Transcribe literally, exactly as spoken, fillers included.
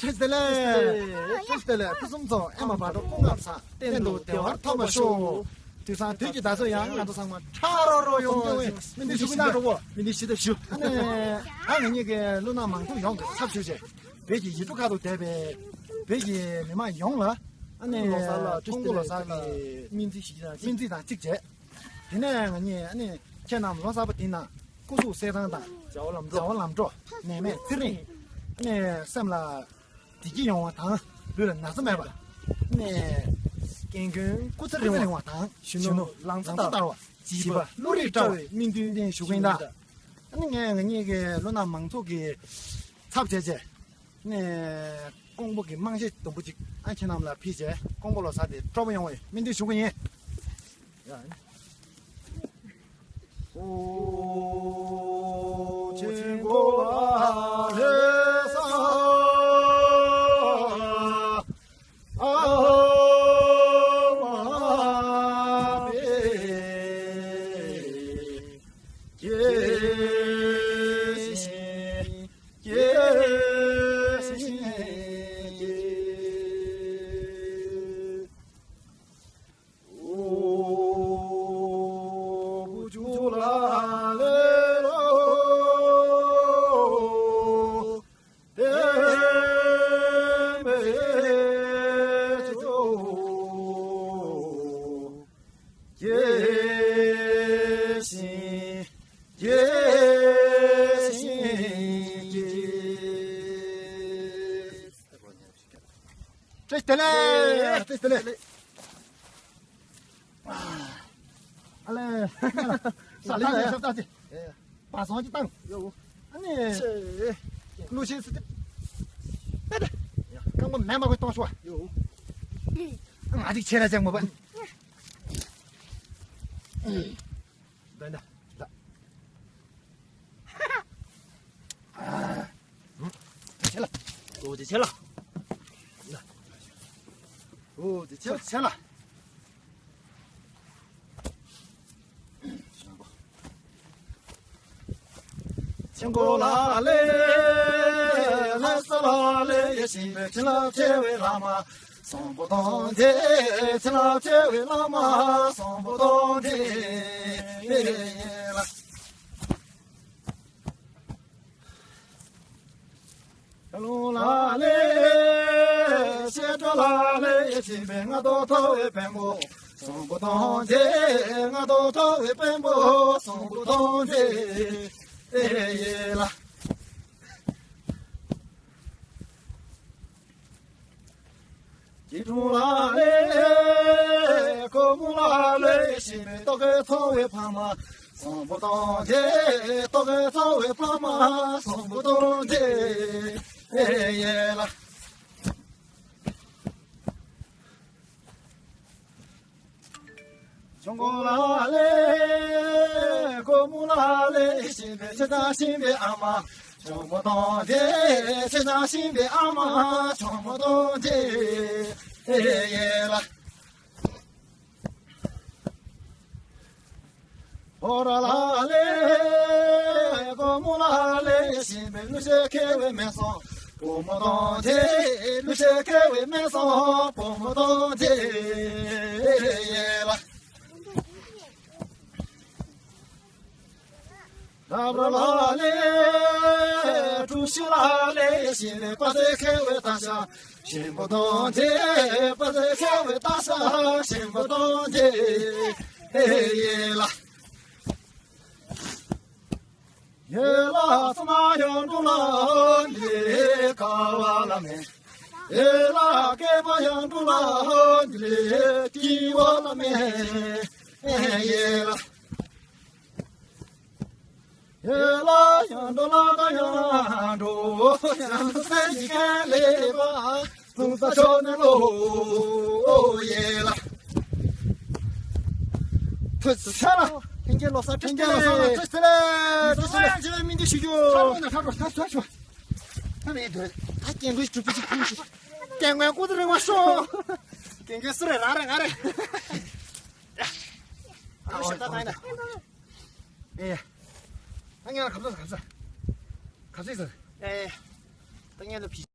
བཀྲ་ཤིས་བདེ་ལེགས། བཀྲ་ཤིས་བདེ་ལེགས། ཕུན་སུམ་ཚོགས། ཨེ་མ་བག་དྲོ་སྐུ་ལྔ་བཟང་། གཏན་དུ་བདེ་བར་ཐོབ་པར་ཤོག་དུས་སང་དུས་ཀྱི་ད་གཟོད་ཡང་ང་ཚོ་ཚང་མ་ཁྲ་རོ་རོ་ཡོང་བའི་སྨོན་འདུན་ཞུ་གི་ཡིན་ན། སྨོན་འདུན་ཞུ་ཐབས་ཞུ། ཨ་ནི་ཨ་ང་གཉིས་ཀྱི་ལོ་ན་མང་ཚོགས་ཡོངས་ཀྱི་ཚབ་ཞུས་བྱས། བོད་ཀྱི་ཡུལ་གྲུ་ཁག་ཏུ་བསྡད་པའི་བོད་ཀྱི་མི་མང་ཡོངས་ལ། ཨ་ནི་ལོ་གསར་ལ་ཀྲུང་གོ་ལོ་གསར་གྱི་སྨོན་ཚིག་ཞིག་དང་སྨོན་ཚིག་དང་གཅིག་བྱས། དེ་ནས་ང་གཉིས་ཨ་ནི་ཁྱེད་རྣམས་ལོ་གསར་པ་འདི་ན་སྐུ་གཟུགས་གསལ་ཐང་དང་། བྱ་བ་ལམ་འགྲོ། བྱ་བ་ལམ་འགྲོ། ནད་མེད་ཚེ་རིང་། ཨ་ནི་སེམས་ལ་བདེ་སྐྱིད་ཡོང་བ་དང་། ལུས་ལ་ན་ཚ་མེད་པ། ཨ་ནི་རྒན་རྒོན་སྐུ་ཚེ་རིང་བ་དང་། གཞོན་ནུ་ལང་ཚོ་དར་བ། བྱིས་པ་བློ་རིག་བཀྲ་བའི་སྨོན་འདུན་ཞུ་གི་ཡིན་ད། ཨ་ནི་ངས་ང་གཉིས་ཀྱི་ལོ་ན་མང་ཚོགས་ཀྱི་ཚབ་བྱས་བྱས། ནས་ཀོང་པོ་གི་རྨང་གཞི་དུམ་བུ་གཅིག་ཨ་ཁྱེད་རྣམས་ལ་ཕུལ་བྱས། ཀོང་པོ་ལོ་གསར་དེ་སྤྲོ་པོ་ཡོང་བའི་སྨོན་འདུན་ཞུ་གི་ཡིན། ཨོ་ཆེན་པོ་ལ་ལེ་ས། ཨ་མ་པེ་ཀྱེ་ཤིང་། ཀྱེ་ཤིང་། ཀྱེ། ཨོ་བུ་ཆུ་ལ་ལེ་ལོ། དེ་མེད་ཆུ། ཀྱེ་ཤིང་། ཀྱེ་ཤིང་། ཀྱེ། བཀྲ་ཤིས་བདེ་ལེགས། བཀྲ་ཤིས་བདེ་ལེགས། ཨ་ལེ། ས་ལེ་ཡ་ཤབ་ཏ་ཅི། བ་སང་ཅི་བཏང་། ཡོ། ཨ་ནི། ཆེ། ལུ་ཤིན་སི་ཏི། ཏེ་ཏེ། རྐང་པ་མེ་མ་གོས་གཏོང་ཤོག་ཡོ། ང་ཅིག་ཆེ་ལ་ཅང་མ་བ། ད་ད་ད། ཆེ་ལ། ཨོ་དེ་ཆེ་ལ། ཨོ་དེ་ཆེ་ལ་ཆེ་ལ། ཆེན་པོ་ལ་ལེ། ལ་ས་ལ་ལེ། ཡེ་ཤེས་པའི་བྱིན་རླབས་ཆེ་བའི་བླ་མ། སམ་བྷོ་ཊ་ཏེ། བྱིན་རླབས་ཆེ་བའི་བླ་མ། སམ་བྷོ་ཊ་ཏེ། ལ། ལུང་ལ་ལེ། བཤད་སྒྲ་ལ་ལེ། ཡེ་ཤེས་པའི་རྔ་རྡོ་མཐོ་བའི་བེམ་པོ། སམ་བྷོ་ཊ་ཏེ། རྔ་རྡོ་མཐོ་བའི་བེམ་པོ། སམ་བྷོ་ཊ་ཏེ། ཨེ་ཡེ་ལ། སྐྱིལ་ཀྲུང་ལ་ལེ། སྒོ་མོ་ལ་ལེ། ཡེ་ཤེས་པའི་རྟོག་གེ་མཐོ་བའི་ཕ་མ། སམ་བྷོ་ཊ་ཏེ། རྟོག་གེ་མཐོ་བའི་ཕ་མ། སམ་བྷོ་ཊ་ཏེ། ཨེ་ཡེ་ལ། ཆུང་ཀུ་ལ་ལེ། སྒོ་མོ་ལ་ལེ། ཤིང་པའི་ཆེ་དང་ཤིང་པའི་ཨ་མ། ཆུང་མོ་དང་དེ་ཆེ་དང་ཤིང་པའི་ཨ་མ། ཆུང་མོ་དང་དེ་ཡེ་ལ། ཧོ་ར་ལ་ལེ། སྒོ་མོ་ལ་ལེ། ཤིང་པའི་ལུས་ཤེས་ཁེ་བའི་མེ་སོང་། བུ་མོ་དང་དེ་ལུས་ཤེས་ཁེ་བའི་མེ་སོང་། བུ་མོ་དང་དེ་ཡེ་ལ། ལ་ལ་ལ་ལེ། གྲུ་བཞི་ལ་ལེ། ཤིང་པའི་པ་སེ་ཁེ་བའི་ད་ཤ། ཤིང་པོ་དང་དེ་པ་སེ་ཁེ་བའི་ད་ཤ། ཤིང་པོ་དང་དེ་ཡེ་ལ། ཡེ་ལ་ས་མ་ཡང་འགྲོ་ལ་ལེ་ཀ་བ་ལ་མེ། ཡེ་ལ་སྐེད་པ་ཡང་འགྲོ་ལ་ལེ་ཀི་བ་ལ་མེ། ཡེ་ལ། ཡེ་ལ་ཡང་འགྲོ་ལ་ཀ་ཡང་འགྲོ་ཡང་སེ་ཡི་ཀ་ལེ་བ། ལུང་ས་ཆོ་ནེ་ལོ་ཡེ་ལ། ཐུགས་ཆ་ལ། ཐེངས་ཀྱི་ལོ་གསར་ཐེངས་ཀྱི་ལོ་གསར་ལ་ཐུགས་ཆེ་ལེ། ཐུགས་ཆེ་ལེ། ཇེ་མིན་འདི་ཞུ་རྒྱུ། ཐར་རོ་ན་ཐར་རོ་ཐར་ཐར་ཤོ། ཐ་མེད་འདོད། ད་རྒན་རྒོན་གྲུབ་པའི་ཅིག་ཁུངས་ཤིག་རྒན་རྒོན་ཀུ་ཏུ་རིང་བ་ཤོ། རྒན་རྒོན་སུ་རེད། རང་རེད། ང་རེད། ཨ་ཤ་ད་ད་ཡིན་ན། ཨེ། ད་ངས་ལ་གབ་ས་གབ་ས། གབ་ས་ཟེར། ཨེ། ད་ངས་ལ་བི།